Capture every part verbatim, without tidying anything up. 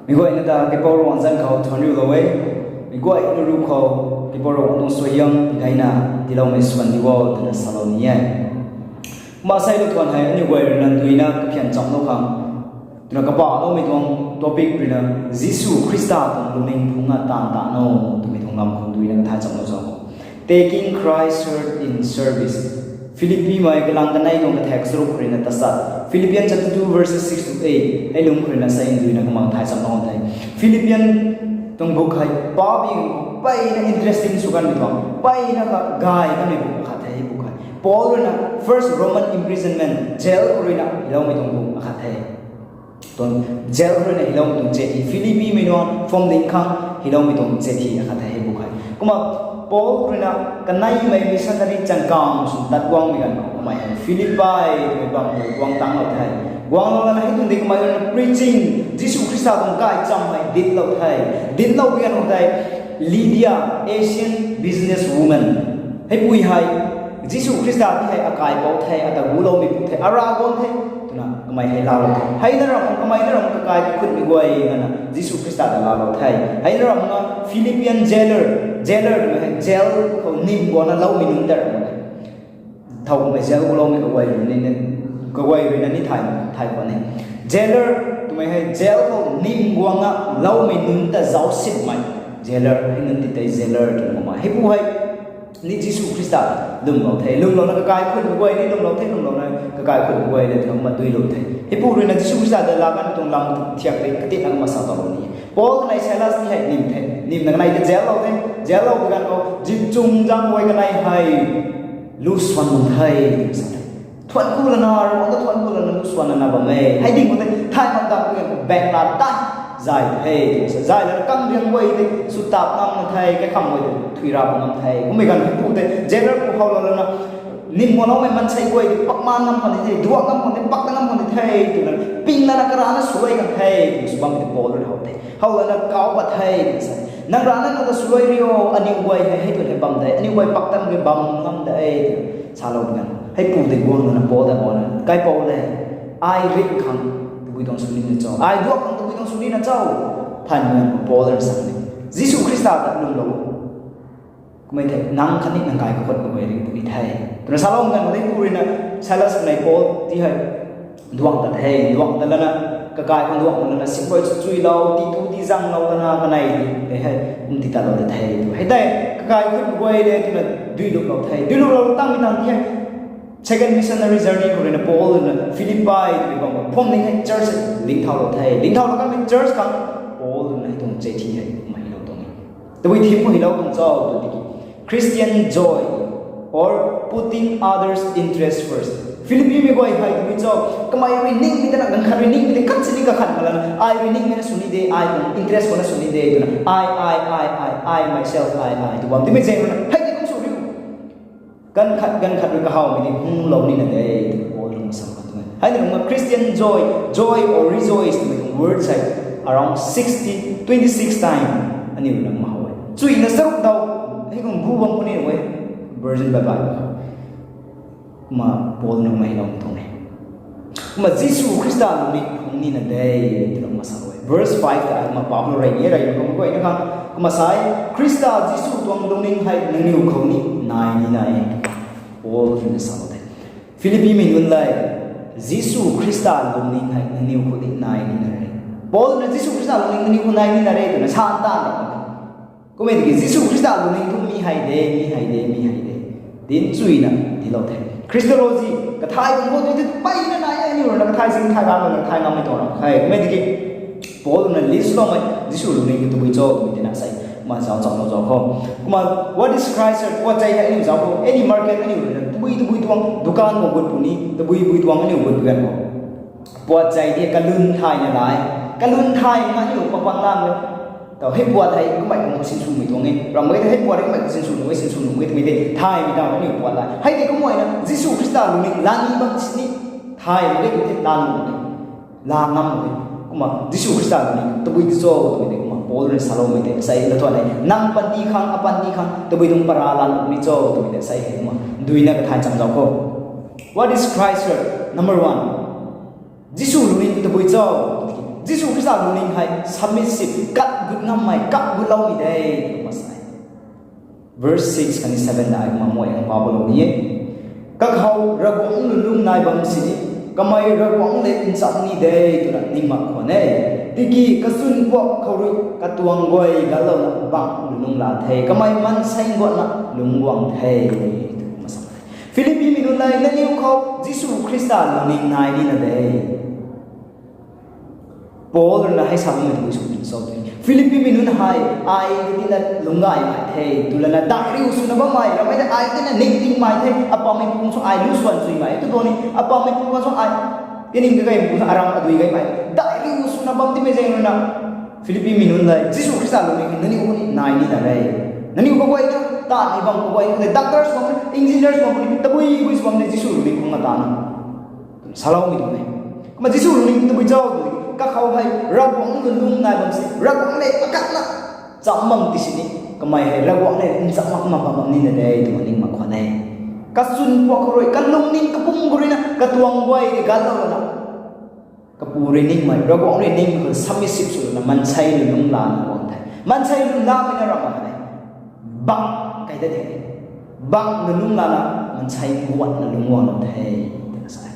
Mi guayna ta Kaipouc Ravguangc zanc khou thuanc riulou e. Mi guayna ruc khou Kaipouc Ravguangc tuang suaihiam gaina tiiloumei swan di o twna salou ni e. Kumna asei lou thuan hei aniu guay ruina duina kaphian chamlou khang twna kapahloumei tuang topic ruina Jisu Khrista tuang lungning phungc na taanv ta no twmei tuang lam khou duina kathay chamlou zauc. Taking Christ's hurt in service. Philippimei kalang kanei tuang kathak charuk khou ruina tachat. Philippians chapter two verses six to eight. Hei lungc khou ruina asei duina kumna thay chamlou the. Philippian tuang book hei pabi peyna interesting sw kanmei tuang, peyna kagay kanmei book khat the hei book hei. Paul ruina first Roman imprisonment, jail khou ruina hiloumei tuang book akhat the. Tuang jail khou ruina hiloumei tuang chat hei Philippimei nunc phwamling khang hiloumei tuang chat hei akhat the hei book hei. Kumna Paul ruina kaneimei missionary changkang sw tat guangmei ganv khou kamei hei Philippi twmei bam khou guang tanglou the. Guanglou lana hei tuang di kamei ruina preaching, Jisu Khrista tuang gaychamv hei dinclou the. Dincloumei ganv khou tei Lydia, Asian business woman, heipui hei Jisu Khrista ti hei akaipouc the, ata guloumeipu the, aravguangc the twna kamei hei laalou the. Heina ram kamei na ram kakai khutmei guay nana Jisu Khrista ta laalou the. Heina ram na Philippian jailer, jailer twmei hei jail khou nim guangna loumei nunc ta ram e. Thowkumhmei jail guloumei kaguay ruina ni, kaguay ruina ni thay, thay khwan e. Jailer twmei hei jail khou nim guangna loumei nunc ta zauc sinmei. Jailer hei nunc ti tei jailer twna kumna heipui hei ni Jisu Khrista lwmlou the. Lwmlouna kakai khutmei guay ni lwmlou the, lwmlouna kakai khutmei guay le twna kumna duilou the. Heipui ruina Jisu Khrista ta laa kan tuang lam thiak tei katitna kumna sa tawlou ni. Paul kanei Silas ni hei nim the. Nimna kanei ta jail lou the. Jail lou bi ganv khou zinchung zang guay kanei hei lu swan bam the twna sa the. Thuanc ku lana, Ravguangc ta thuanc ku lana lu swan lana bam e. Hei ding khou tei thay mak dam khe, bak la ta zay the twna sa. Zay lana kamriang guay tei sw tap ngam na the, kaikham guay tei thuy rap ngam the. Kummei ganv heipui tei jailer pu how lou lana nim guangloumei maansei guay tei pakman ngam khwan ni the, duak ngam khwan ni, pak ta ngam khwan ni the twna ping lana karana swluai kan the twna sw bam tei Paul rui how the. How lana kau pat the twna sa. Nang rana nang ta swluai rio, aniu guay hei hei twna hei bam de, aniu guay pak tan guay bam ngam de twna salou bi ganv heipui tei guang lana Paul ta guangna, Kaipouc le, ai rik khang tabui tuang sw nina cho, ai duak khang tabui tuang sw nina cho? Thanmei Paul rui sa ni, Jisu Khrista ta lwmlou. Kummei thei nang khatni nang kai kakhutmei guay rik puni the twna salou bi ganv heipui ruina Silas kanei Paul ti hei duang tat the. Duang tat lana kakai khang duang lana sip guay chuilou, ti tu ti zanglou lana kanei tei hei kum ti tatlou tat the. Hei tei kakai khutmei guay le twna duiluplou the. Duiluplou tangmei tang ti hei second missionary journey khou ruina Paul ruina Philippi twmei bam khou phwamling hei church lingthaulou the. Lingthaulou kanmei church khang Paul ruina hei tuang chat hei kumna hilou tuang e. Tabui theme khou hilou tuang cho tw tiki, Christian joy or putting others' interest first. Philippimei guay hei tabui cho, kamei rui ningmei tana ganv khat rui ningmei tei khat sini kakhat ma lana, ai rui ningmei na sw ni de, ai tuang interest khou na sw ni de twna, I, I, I, I, I, myself, I, I tw bam timei zaeng ruina hei tei kum sw riu. Ganv khat ganv khat rui kahawmei ni hung lou nina de twna Paul ruina sa kan tuang e. Hei ni kumna Christian joy, joy or rejoice twmei tuang word hei around sixty, twenty six time aniu ruina kumna how e. Chuina charuk daw hei kum gu bam puni e, version bai bai. Kumna Paul ruina kumna hilou tuang e. Kumna Jisu Khrista lungning phungc nina de twna kumna sa e. Verse five ta kumna Paul rui ni e, rui ni kumna guayna khang kumna sa e, Khrista Jisu tuang lungning hei nangniw khou ni nai nina e. Paul ruina salou the. Philippimei nunc le, Jisu Khrista lungning hei nangniw khou ni nai nina re. Paul ruina Jisu Khrista lungning nangniw khou nai nina re twna sa ta e. Kummei tiki Jisu Khrista lungning thu mi hei de, mi hei de, mi hei de, dinc chuina tiilou the. Christology kathay bam khou tei peyna nai e, aniu ruina kathay sing thay bam lana thay ngammei tuang ram khe. Kummei tiki Paul ruina list loumei Jisu lungning tabui cho twmei tina sei kumna zauc chamlou zauc khou. Kumna what is Christ hei, puat chei hei aniu zauc khou, any market aniu ruina tabui tabui tuang dukan khou gut puni, tabui tabui tuang aniu gut puni ganv khou puat chei ti kalun thayna lai, kalun thay ma aniu papang lam e. Tau hei puat hei kummei khang sinswmei tuang e. Ram guay tei hei puat hei kummei khang sinsw nuh e, sinsw nuh e twmei tei thaymei tau aniu puat lai. Hei tei kumna Jisu Khrista lungning lani bam sini thay mak e twmei tei la nuh e, la ngam nuh e. Kumna Jisu Khrista lungning tabui ti cho twmei tei kumna Paul ruina saloumei tei sei la thuan e. Nang panty khang, apanty khang tabui tuang para la nuh ni cho twmei tei sei hei kumna duina kathay cham zauc khou. What is Christ hurt? Number one, Jisu lungning tabui cho tiki Jisu Khrista lungning hei submissive, kat gut ngammei, kat gutloumei de, twna sa e. Verse six khatni seven da ai kumna muai ang pabulou ni e. Kakhou Ravguangc lungning nai bam sini, kamei Ravguangc le ncham ni de twna ning mak khwan e. Tiki kachun puak khou rui katuang guay galouna bang lungning la the, kamei mansei guatna lungc guang the, twna sa e. Philippi mi nunc le, nangniw khou Jisu Khrista lungning nai nina de. Paul rui na hei sa bammei tei sw pin sou the. Philippi mi nunc hei, ai tina lungc gaymei the, twlana dai riu swna bammei, ramei ta ai tina ningtingmei the, apammei pung sw ai lu swan zuimei, tu tuang ni, apammei pung sw ai, tining ka gay pung sw aram adui gaymei, dai riu swna bam timei zaeng rui na, Philippi mi nunc le, Jisu Khrista lungning nangniw ni nai nina de. Nangniw kaguay na, ta ni bam kaguay na, doctors bam, engineers bam, tabui bui sw bam ni Jisu lungning khou na ta na. Saloumei tuang e. Kumna Jisu lungning tabui zauc tu, kakhou hei Ravguangc lungning nai bam si, Ravguangc le akatna cham bam ti sini, kamei hei Ravguangc le ncham mak mak bam nina de, twna ning mak khwan e. Kachun puak khou rui, kalungning kapum khou rui na, katuang guay rui galouna, kapu rui ningmei, Ravguangc rui ningmei khou submissive swna mansei lungning lana guang the. Mansei lungning lamei na ram mak khe. Bang kai ta the. Bang lungning lana mansei guatna lungc guanglou the, twna sa e.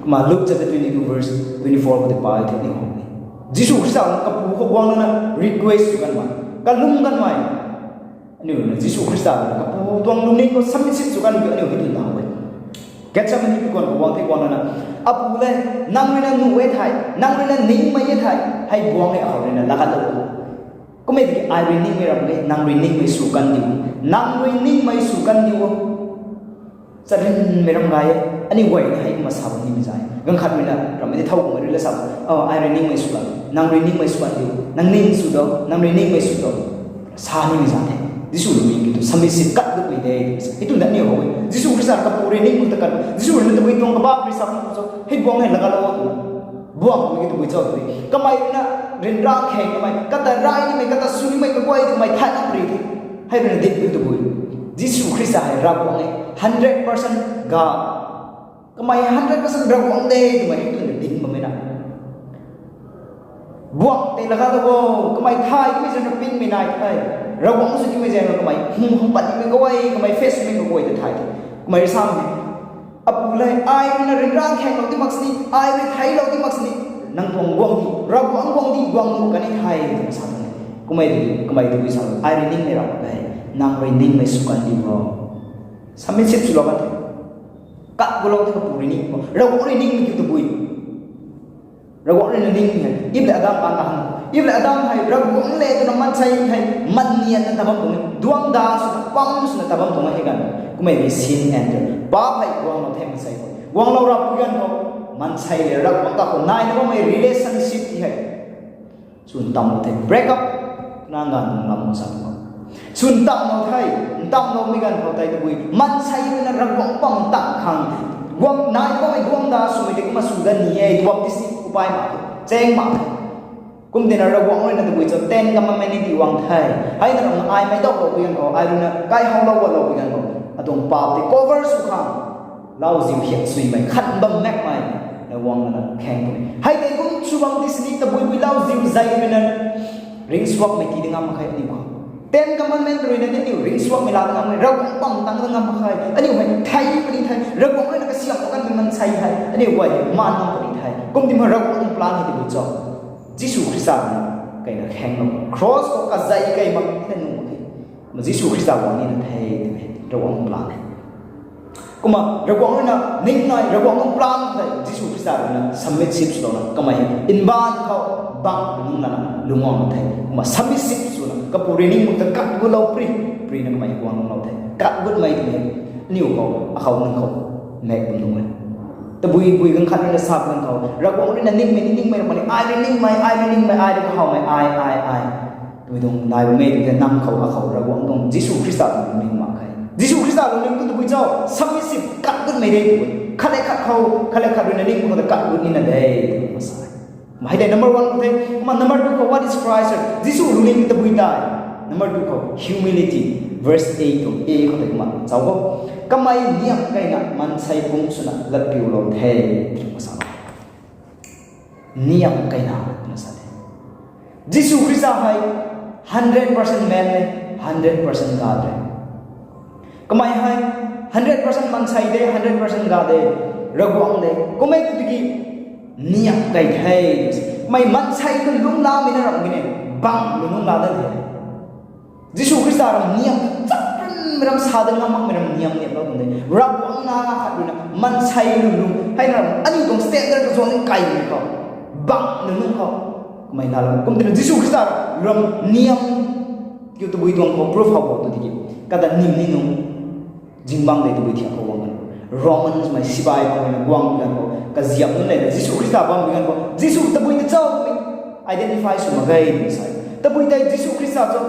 Kumna Luke chapter twenty-two verse twenty-four khou tei pa the ni ho. Jisu Khrista kapu khou guangna request sw kanmei, kalung kanmei. Aniu na Jisu Khrista kapu tuang lungning khou submissive sw kan aniu hei tun ta e. Gethsemane pi guan khou guang the guangna, Apu le, nang rui na nuh e thei, nang rui na ningmei e thei, hei guang e akhou rui na lagat lou. Kummei tiki ai rui ningmei ram e, nang rui ningmei sw kan diu. Nang rui ningmei sw kan diu. Charinmei ram gay e, aniu guay hei kumna sa bam nimei zay. Ganv khat rui na, rammei tei thow kummei rui la sa, oh, ai rui ningmei sw kan, nang rui ningmei sw kan diu, nang ning sw do, nang rui ningmei sw do. Sa nimei zay the. Jisu lungning ki tu submissive, kat gutmei de. Hei tun da aniu ho e. Jisu Khrista kapu rui ning ta kan, Jisu rui na tabui tuang kabak rui sa kan so, hei guang hei lagat lou tu. Buang ki tabui zauc tu. Kamei rui na ryanra kheng kamei, kata rai nimei, kata sw nimei, kaguay nimei thay lam ri the. Hei rui na dit tu tabui. Jisu Khrista hei Ravguangc e, hundred percent God. Kamei hundred percent Ravguangc de twmei hei tun na ding bammei na. Buang tei lagat lou o, kamei thay nimei zaeng na pingmei nai the. Ravguangc sw nimei zaeng na kamei hung hung pat nimei kaguay, kamei face nimei kaguay ta thay the. Kamei rui sa mei, Apu le, ai rui na ryanra khenglou ti mak sini, ai rui theilou ti mak sini, nang tuang guang di, Ravguangc guang di, guang nu kani the, twna sa tuang e. Kummei di, kamei tabui sa, ai rui ningmei ram the, nang rui ningmei sw kan di bro. Submissive swlou kan the. Kat gulou the kapu rui ning khou. Ravguangc rui ningmei kiu tabui. Ravguangc rui na ningmei hei. Eve le Adam kan ta hang. Eve le Adam hei Ravguangc le twna mansei hei, man nian na ta bam tuang e. Duangda swna pam swna ta bam tuang e hei kan. Kummei di sin enter. Paap hei guanglou the mansei khou. Guanglou rap pui ganv khou, mansei le Ravguangc ta khou naina bammei relationship ti hei sw ntamlou the, break up, nang ganv nung lam sa khou. Sw ntamlou the, ntamloumei ganv khou tei tabui, mansei rui na Ravguangc bam tang khang, guang nai bammei duangda swmei tei kumna sw dat ni e, tuang ti si kupai mak, cheng mak. Kum tina Ravguangc rui na tabui cho, Ten Commandment ni ti guang the. Hei na ram ai mei dawlou pui ganv khou, ai rui na kaihowlou gualou pui ganv khou, atuang paap tei cover sw khang lauziu hiak suimei, khat bam makmei, Ravguangc na kheng puni. Hei tei kum sw bam ti sini tabui bui lauziu zay rui na ringcsuakmei ti di ngam mak khe aniu khou. Ten Commandment rui na aniu ringcsuakmei la di ngam mak khe, Ravguangc bam tang di ngam mak khe. Aniu hei thei puni the, Ravguangc rui na kasiam kanmei mansei hei aniu guay hei maan ngam puni the. Kum tima Ravguangc plan hei tabui cho. Jisu Khrista na kaina khenglou, cross khou kazei kei mak the nuh mak khe. Kumna Jisu Khrista guang nina the twmei Ravguangc plan e. Kumna Ravguangc rui na ningnai Ravguangc plan the, Jisu Khrista rui na submissive swlouna kamei hei mbaanv khou bang nunc lana lungc guang the. Kumna submissive swna kapu rui ningmei ta kat gutlou pri, pri na kamei guang lungclou the. Kat gutmei twmei aniu khou, akhou nang khou mek bam nunc e. Tabui bui ganv khat rui na sa ganv khou, Ravguangc rui na ningmei ni ningmei ram mak ni, ai rui ningmei, ai rui ningmei, ai rui kahawmei, ai, ai, ai twmei tuang nai bammei tiki nang khou, akhou Ravguangc tuang Jisu Khrista tuang lungning mak khe. Jisu Khrista lungning tu tabui cho, submissive, kat gutmei de tabui. Khat le khat khou, khat le khat rui na ningmei khou ta kat gut nina de twna sa e. Kumna hei tei number one khou the, kumna number two khou what is Christ? Jisu lungning tabui tei. Number two khou humility, verse eight tuang A khou tei kumna zauc khou, kamei niam keyna mansei pum swna latpiulou the twna sa. Niam keyna Jisu Khrista hei hundred percent man e, hundred percent God e. Kamei hei hundred percent mansei de, hundred percent God de, Ravguangc de. Kummei tu tiki niam kei the. Kamei mansei tu lunglamei na ram kine, bang lu lungla de the. Jisu Khrista ram niam chakprinmei ram sa de ngam makmei ram niam niam lou tuang de. Ravguangc na khat rui na mansei lu lung hei na ram aniu tuang standard ka zuang ni kai ni khou, bang lu lung khou. Kamei na lam kum tina Jisu Khrista ram niam kiu tabui tuang khou proof how bo tu tiki, kata nim ni nung zingbangc de tabui thiak khou guang kan. Romans mei sibai bam na guang kan khou kaziap nunc le na Jisu Khrista bam kan khou Jisu tabui ta chau identify sw mak ge tw sa. Tabui tei Jisu Khrista cho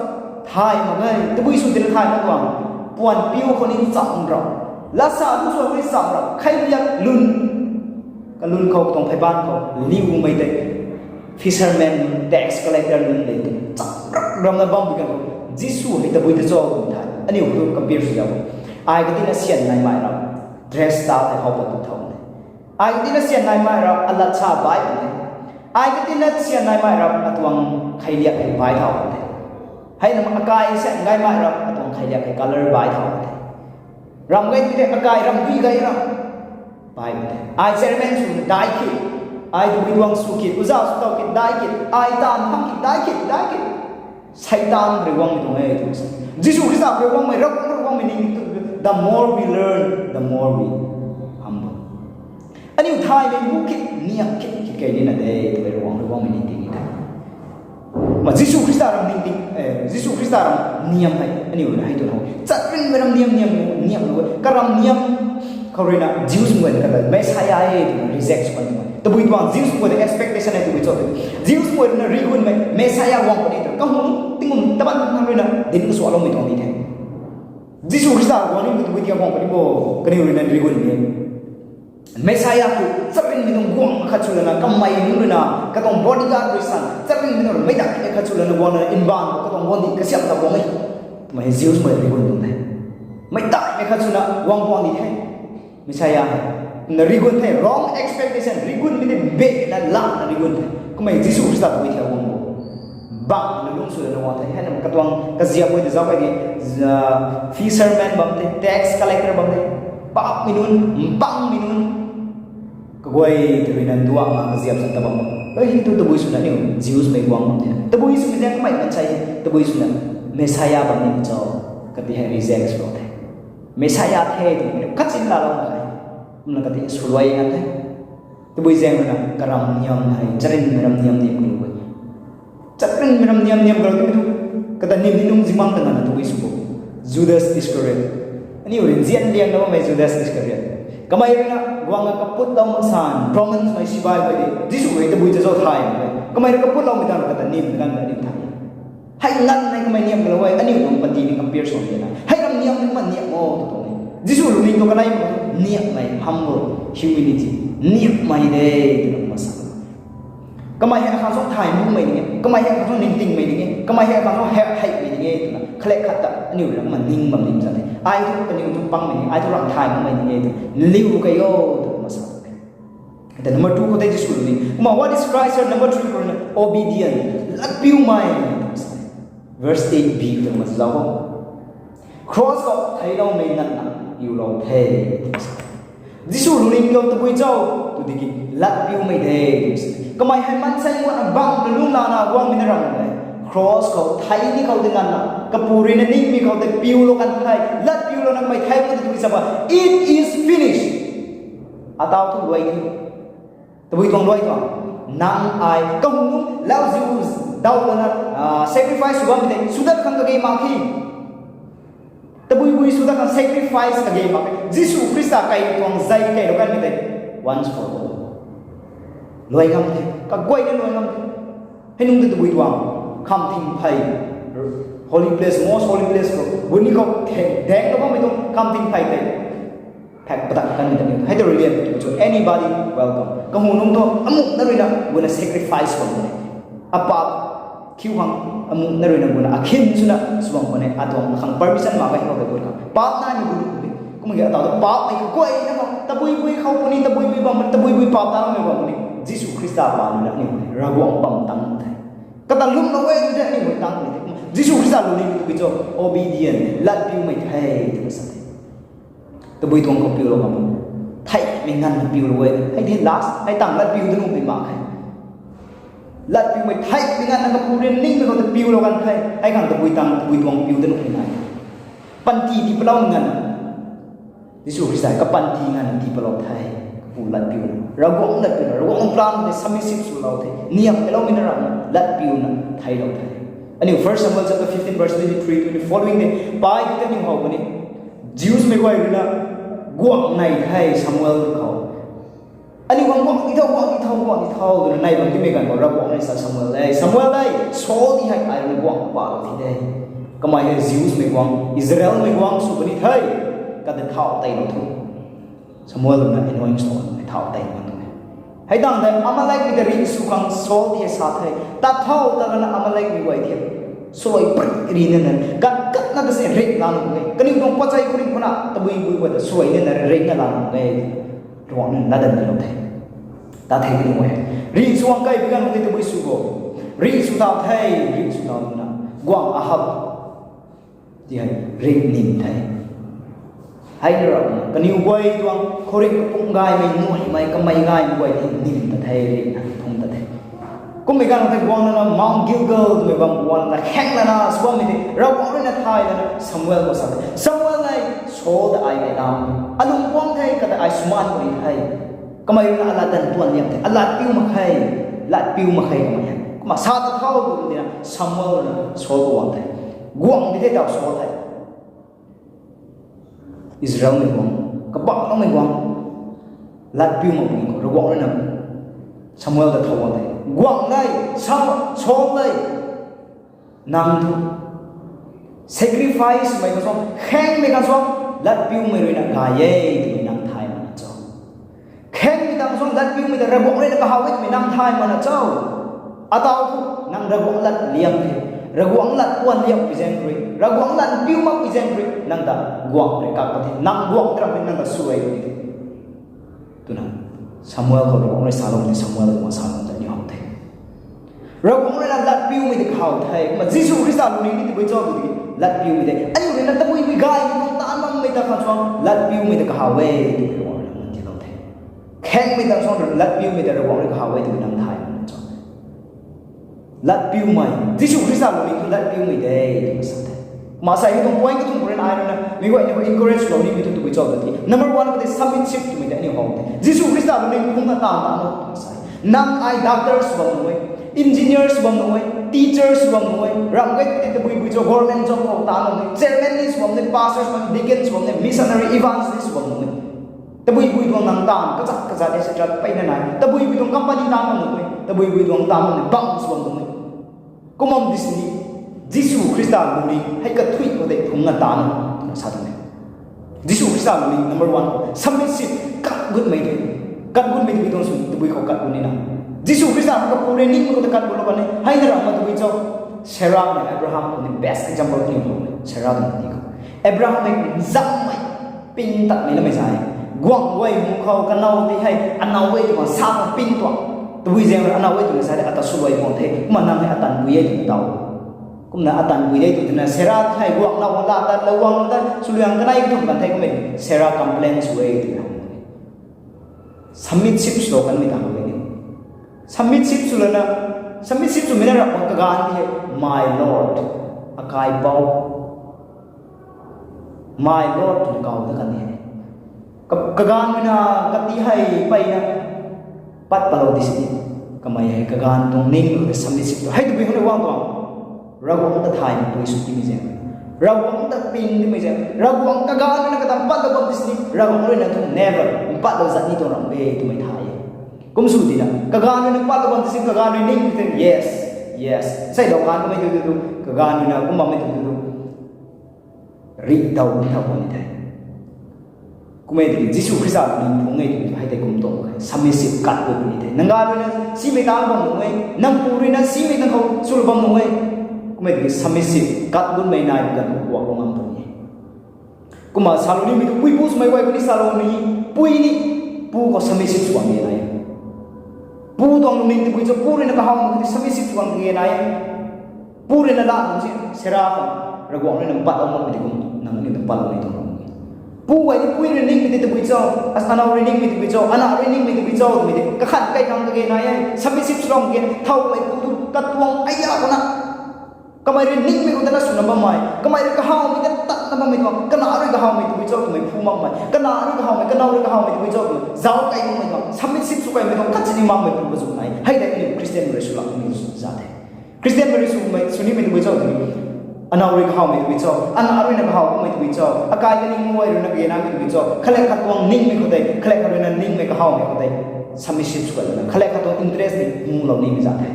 thay mak ge, tabui sw tina thay mak tuang. Puan piu khou ni cham rau, lasa tu sw ni cham rau, kheiliak lun, kalun khou tuang pheiban khou liumei tei fisherman, tax collector nunc le tei cham rak ram na bam kan khou Jisu hei tabui ta cho tw thay. Aniu tu compare sw zau. Ai katina sian naimei rap, dress ta tei how pat tu thau ne. Ai katina sian naimei rap alat sa bai ne. Ai katina sian naimei rap atuang kheiliak hei bai thau ne. Hei na akai sian naimei rap atuang kheiliak hei color bai thau ne. Ram gai tu de akai ram dui gai ram bai ne. Ai chairman sw dai ki, ai tabui tuang sw ki, uza sw tau ki dai ki, ai tan phang ki dai ki dai ki. Satan rui guangmei tuang e tu sa. Jisu Khrista rui guangmei, Ravguangc rui guangmei ning tu, the more we learn, the more we humble. Aniu thaymei bu khit, niam khit, khit kei ni na de, tu Ravguangc rui guangmei ning ting ni ta. Ma Jisu Khrista ram ning ting, eh, Jisu Khrista ram niam hei aniu na hei tu hou. Chatrinmei ram niam, niam, niam lu, karam niam khou rui na Jews mei kata Messiah e tu reject sw kan tu. Tabui tuang Jews mei expectation e tabui cho. Jews mei na rigunmei Messiah guang puni tu. Kahun tingum taban na rui na din ka sualoumei tuang ni the. Jisu Khrista guang ni tabui tia guang puni bo, kaniw rui na rigunmei Messiah tu chatrinmei tuang guang khat sw lana, kamei nunc rui na, katuang bodyguard rui san, chatrinmei tuang meic daihmei khat sw lana guang na, inban katuang guang di kasiam ta guang e. Twmei Jews mei rigun tuang the. Meic daihmei khat sw na guang guang di the. Messiah na rigun the, wrong expectation, rigunmei de bek na la na rigun the. Kummei Jisu Khrista tabui thiak guang bo. Bang na lung sw lana guang the. Hei na katuang kaziap mei de zau kai di, fisherman bam the, tax collector bam the, papmei nunc, mpangmei nunc. Kaguay tabui na duak na kaziap san ta bam. Hei tu tabui sw na niu Jews mei guang bam the. Tabui sw mei de kamei mansei, tabui sw na Messiah bam ni cho, kati hei reject sw the. Messiah the tu kachin la lou na the. Kumna kati sw luai na the. Tabui zaeng rui na karam niam hei, chatrinmei ram niam niam kanu e. Chatrinmei ram niam niam kanu tu, kata nim ni nung zimang ta nana tabui sw bo. Judas Iscariot. Aniu rui nzian liang na bammei Judas Iscariot. Kamei rui na guang na kaput lou mak san, Romans mei sibai bai de, Jisu hei tabui ta cho thay. Kamei rui kaput loumei tang kata nim kan na nim thay. Hei nganv hei kamei niam kalou e, aniu tuang panty ni compare sw de na. Hei ram niam ni ma niam o tu tuang e. Jisu lungning tu kanei ma niamhmei, humble, humility, niamhmei de, tu tuang masa. Kamei hei akhang song thay mumei ning e, kamei hei akhang song ningtingmei ning e, kamei hei akhang song hei heimei ning e, twna khalek khat ta aniu ram ma ning bam ning zat e. Ai thu kaniw thu pangmei ning, ai thu ram thay mumei ning e, tu liu kai o, tu masa. Then number two khou tei Jisu rui ni. Kumna what is Christ? Number three khou rui na obedient. Latpiumei. Verse eight b khou tei kumna zau ho. Cross khou theiloumei nganvna piulou the. Jisu lungning khou tabui cho tu tiki latpiumei de. Kamei hei mansei nganvna bang na lungla na guangmei na ram de. Cross khou thei ni khou tei nganvna kapu rui na ningmei khou tei piulou kan the. Latpiulou na kamei thei khou tei tabui sa ba. It is finished. Atau thu luai ni. Tabui tuang luai tuang. Nang ai kahunung lauziu dau lana, ah, sacrifice sw bammei tei sw dat khang kage mak khe. Tabui bui sw dat khang sacrifice kage mak khe. Jisu Khrista kai tuang zay kai lou kanmei tei once for all. Luai ngam the. Kaguay na luai ngam the. Hei nung tei tabui tuang, kham thing phey, holy place, most holy place khou, guni khou theng, dang lou bammei tuang kham thing phey tei. Phek patak kan ni tani. Hei ta rui lian tu cho, anybody welcome. Kahunung thu, amuk na rui na, guna sacrifice bam ne. Apa, khiu hang, amuk na rui na, guna akhin swna, sw bam ne, atuang khang permission mak ka hei khou tei guna khang. Paap na ni guna khang. Kum ge ataw ta paap mei guay na khou, tabui bui khou puni, tabui bui bam puni, tabui bui paap tang mei bam puni. Jisu Khrista pa ni na ni Ravguangc bam tang the. Kata lum na guay ni de ni guay tang ni de. Jisu Khrista lu ni tu bi cho obedient, lat piu mei the tu sa the. Tabui tuang khou piu lo bam. Thei mei ngan piu lo guay. Hei de last, hei tang lat piu de nu pi ma khe. Lat piu mei thei mei ngan na kapu rin ning mei khou ta piu lo kan the. Hei khang tabui tang, tabui tuang piu de nu pi nai. Panty di palau ngan. Jisu Khrista ka panty ngan di palau the. Kapu lat piu na. Ravguangc lat piu na. Ravguangc plan de submissive sw lo the. Niam ke lo mi na ram lat piu na thei lo the. Aniu First Samuel chapter fifteen verse twenty-three, twenty following de. Pai di ta niu hou ni. Jews mei guay rui na guang nai the Samuel khou. Aniu guang guang di thau, guang di thau, guang di thau. Duna nai bam di mei gan khou Ravguangc ni sa Samuel de. Samuel de. Saul di hei ai na guang pa lo thi de. Kamei hei Jews mei guang, Israel mei guang sw puni the. Kata thau tei lo thu. Samuel na anoint sw kan thau tei lo thu. Hei tang de Amalek mei ta ri sw khang Saul di sa the. Ta thau ta na Amalek mei guay the. Suai prik ri na na. Kat kat na ta se rik na nung de. Kaniw tuang pachai kuni kuna tabui bui guay ta suai na na rik na la nung de. Ravguangc na na dan de lo the. Ta the kaniw guay. Ri sw ang kai bi kan nung de tabui sw go. Ri sw tau the, ri sw tau na. Guang Ahab. Ti hei rik nim the. Hei ni rau na, kaniw guay tuang khourik kapung gay mei, nuai mei, kamei gay mei guay ti nim ta the, rik na phung ta the. Kum mei gan the guang na na Mount Gilgal twmei bam guang na kheng na na, swan mei ti, Ravguangc rui na thay na na, Samuel khou sa the. Samuel nei, Saul ta ai mei lam. Alung guang the, kata ai swan ko ri the. Kamei rui na alat dan tuan liam the. Alat piu mak khe, lat piu mak khe kamei hei. Kumna sa ta thau tu ti na, Samuel rui na, Saul khou guang the. Guang di the tau Saul the. Israel mei guang, kabang nang mei guang, lat piu mak puni khou, Ravguangc rui na Samuel ta thau guang the. Guang de, Sam-, Saul de, nang thu sacrifice mei khang suang, kheng mei khang suang, lat piu mei rui na gay e, twmei nang thay mak na cho. Kheng mei tang suang, lat piu mei ta Ravguangc rui na kahaw e, twmei nang thay mak na cho. Ataw thu, nang Ravguangc lat liam the. Ravguangc lat tuan liam pui zaeng rui. Ravguangc lat piu mak pui zaeng rui. Nang ta guang rui kak pa the. Nang guang tram rui nang ta suai rui the. Twna Samuel khou Ravguangc rui salou the, Samuel khou salou ta ni how the. Ravguangc rui na lat piu mei ta kahaw the. Kumna Jisu Khrista lu ni ni tabui cho tu di lat piu mei de. Aniu rui na tabui mei gay ni nang ta nam mei ta khang suang lat piu mei ta kahaw e. Ravguangc rui na nang ti lou the. Kheng mei ta suang lat piu mei ta Ravguangc rui kahaw e tu nang thay cho. Lat piu mei, Jisu Khrista lu ni tu lat piu mei de, tu sa the. Kumna sai hei tuang point ka tuang khou rui na ai rui na, mei guay ni khou encourage lou ni mei tu tabui cho tu di. Number one khou de submissive twmei de aniu how the. Jisu Khrista lu ni phung na ta na no, tu sa. Nang ai doctors bam nui, engineers bam nui, teachers bam nui, ram gay te tabui bui cho government job khou ta nui, chairman ni sw bam nui, pastors bam nui, deacons bam nui, missionary, evangelist bam nui. Tabui bui tuang nang tan, kazat kazat et cetera peyna nai. Tabui bui tuang company tan bam nui, tabui bui tuang tan bam nui, bang sw bam nui. Kumna di sini, Jisu Khrista lu ni, hei kathui khou de phung na ta na, twna sa tuang e. Jisu Khrista lu ni, number one, submissive, kat gut mei de. Kat gut mei tabui tuang sw, tabui khou kat gut ni na. Jisu Khrista kapu rui ning khou ta kat gut lo kan e, hei na ram ma tabui cho. Sarah na Abraham khou ni best example ni khou, Sarah tuang ni khou. Abraham mei zam mei, ping tat mei na mei zai. Guang guay mu khou kanow ti hei, anow e twna sa khou ping tuang. Tabui zaeng rui anow e twna sa de, ata swluai guang the, kumna nang hei atan bui e twna tau. Kumna atan bui de twna Sarah ti hei guang na guang la tat, la guang la tat, swluai ang kanei ka thum kan the kummei. Sarah complain sw e twna. Submissive sw kan mei ta how e ni. Submissive sw lana, submissive sw mei na ram kaganv ti hei, my Lord, akaipouc. My Lord, twna kaw ta kan ni. Ka-, kaganv rui na, kati hei, peyna, pat palou di sini. Kamei hei kaganv tuang ning khou ta submissive tu. Hei tabui hou na guang tuang. Ravguangc ta thay na pui sw timei zaeng. Ravguangc ta ping timei zaeng. Ravguangc kaganv rui na kata patlou bam di sini. Ravguangc rui na tu never. Patlou zat ni tuang ram e twmei thay. Kum sw di na. Kaganv rui na patlou bam di sini kaganv rui ning ti, yes. Yes. Sei dou kan kamei tu tu tu. Kaganv rui na kum bammei tu tu tu. Ri dau ni thau ni the. Kummei tiki Jisu Khrista ni phung e tiki hei tei kum tuang khe. Submissive kat gut ni the. Nang ganv rui na simei tang bam nung e. Nang pu rui na simei tang khou sw bam nung e. Kummei tiki submissive kat gut mei nai bu gan kuak bam nung e. Kumna salou nimei tu pui pu swmei guay khou ni salou ni, pui ni pu khou submissive sw bam ge nai. Pu tuang lungning tabui cho, pu rui na kahawmei khou tei submissive sw bam ge nai. Pu rui na la nunc si sera khang Ravguangc rui na pat lou makmei tei kum nang ni ta pat lou ni tuang. Pu guay ni pui rui ningmei tei tabui cho, as- anow rui ningmei tabui cho, ana rui ningmei tabui cho twmei tei kakhan kai khang kage nai e. Submissive sw bam ge, thowmei pu tu katuang aya khou na kamei rui ningmei khou tana swna bammei, kamei rui kahawmei ta tatna bammei tuang, kana rui kahawmei tabui cho twmei phu makmei, kana rui kahawmei, kanow rui kahawmei tabui cho twmei zauc kai makmei tuang, submissive sw kaimei tuang khat sini makmei pu kazuk nai. Hei tei aniu Christian rui swlak ni za the. Christian rui swmei sw nimei tabui cho twmei, anow rui kahawmei tabui cho, ana rui na kahawmei tabui cho, akai kaning guay rui na kage namei tabui cho, khalek khat tuang ningmei khou tei, khalek khat rui na ningmei kahawmei khou tei submissive sw kaina, khalek khat tuang interest ni mulou nimei za the.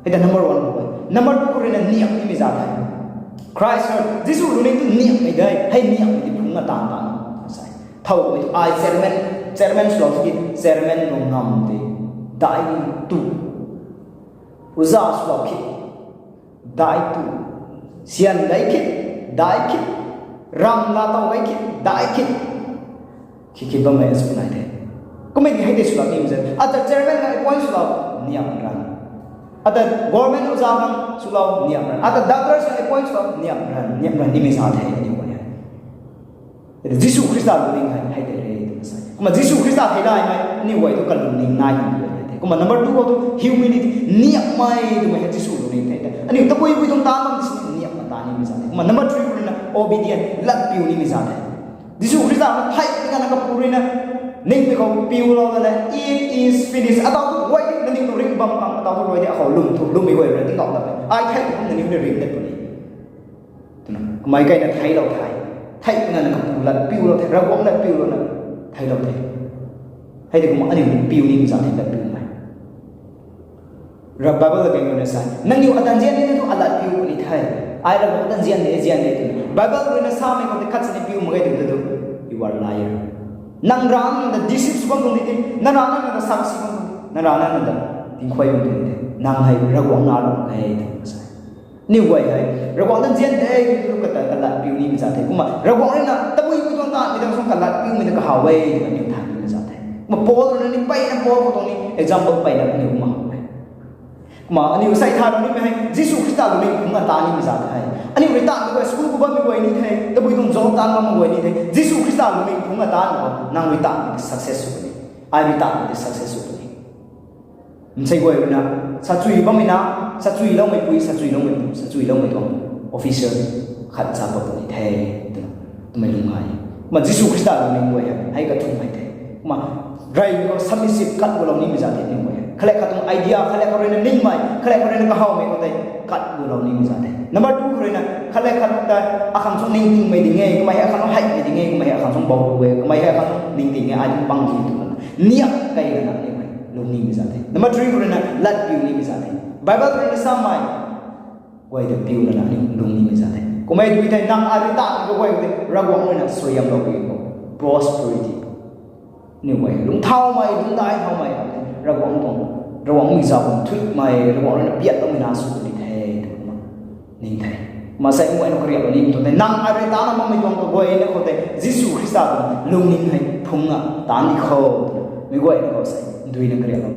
Hei ta number one khou. Number two khou rui na niak nimei za the. Christ, Jisu lungning tu niakmei de, hei niakmei tei phungna taanv taanv sa. Thowmei tu ai chairman, chairman swlou ki, chairman lung ngam tei dai tu, uza swlou ki, dai tu, syan dai ki, dai ki, ram la tow dai ki, dai ki, ki ki bammei sw nai the. Kummei ki hei tei swlak nimei za, ata chairman khang appoint swlou niak ran, ata government uza khang swlou niak ran, ata doctor khang appoint swlou niak ran, niak ran nimei za the aniu guay. Jisu Khrista lungning hei hei tei re twna sa. Kumna Jisu Khrista hei laimei aniu guay tu kalungning nai kan tu hei tei. Kumna number two khou tu humility, niakmei twmei hei Jisu lungning the. Aniu tabui bui tuang taanv bam si niakmei taanv nimei za the. Kumna number three khou rui na obedient, lat piu nimei za the. Jisu Khrista na thei tingana kapu rui na ningmei khou piulou na, "It is finished." Atau tu guay na ning tu ring bam khang, atau tu guay de akhou lum tu lummei guay rui na tingkauh na, "Ai thei kum na ning na ring dat puni." Twna kamei kaina theilou the. Thei tingana kapu lat piulou the, Ravguangc lat piulou na theilou the. Hei tei kumna aniu piu nimei za the lat piumei. Ra Bible ta kang rui na sa, nangniw atan zian ni tu alat piu puni the, ai Ravguangc atan zian de, zian de twna Bible rui na samei khou tei khat sini piu mak ge tw tu, you are liar. Nang rana nang ta deceive sw bam tuang ni the, nang rana nang ta sakshi bam tuang, nang rana nang ta tinkhuay bam tuang ni the, nang hei Ravguangc na lou e twna sa. Aniu guay hei Ravguangc atan zian de tw tu kata kalat piu nimei za the. Kumna Ravguangc rui na tabui bui tuang taanvmei tang sung kalat piumei ta kahaw e twna aniu than nimei za the. Kumna Paul rui na ni peyna Paul khou tuang ni example peyna aniu kumna how e. Kumna aniu sai than nimei hei Jisu Khrista lungning phungna taanv nimei za the. Aniu rui taanvmei guay school khou bammei guay ni the, tabui tuang job taanv bammei guay ni the, Jisu Khrista lungning phungna taanv khou nang rui taanvmei tei success sw puni, ai rui taanvmei tei success sw puni. Nsei guay rui na, sachui bammei na, sachui loumei pui, sachui loumei pu, sachui loumei tuang officer khat cha pat puni the twna, twmei lung ngai. Kumna Jisu Khrista lungning guay hei hei kathumh hei the. Kumna reymei khou submissive kat gulou nimei za the aniu guay hei. Khalek khat tuang idea, khalek khat rui na ningmei, khalek khat rui na kahawmei khou tei kat gulou nimei za the. Number two khou rui na, khalek khat ta akhang sung ningtingmei ding e, kamei hei akhang sung heimei ding e, kamei hei akhang sung bou e, kamei hei akhang sung ningting e, ai tu pang di twna niak kei lana aniu hei lung nimei za the. Number three khou rui na lat piu nimei za the. Bible rui na samei guay ta piu lana aniu lung nimei za the. Kummei tw thei nang ai rui taanvmei khou guay tei Ravguangc rui na suaihiamlou pui khou, prosperity, aniu guay lungcthaumei, lungcdai thaumei, Ravguangc tuang, Ravguangc mi zauc thuimei, Ravguangc rui na piatloumei na sw puni the twna ning the. Kumna sei mei guayna kariaklou ni tuang tei, nang ai rui taanvna makmei tuang kaguayna khou tei Jisu Khrista tuang lungning hei phungna taanv di khou, mei guayna khou sei duina kariaklou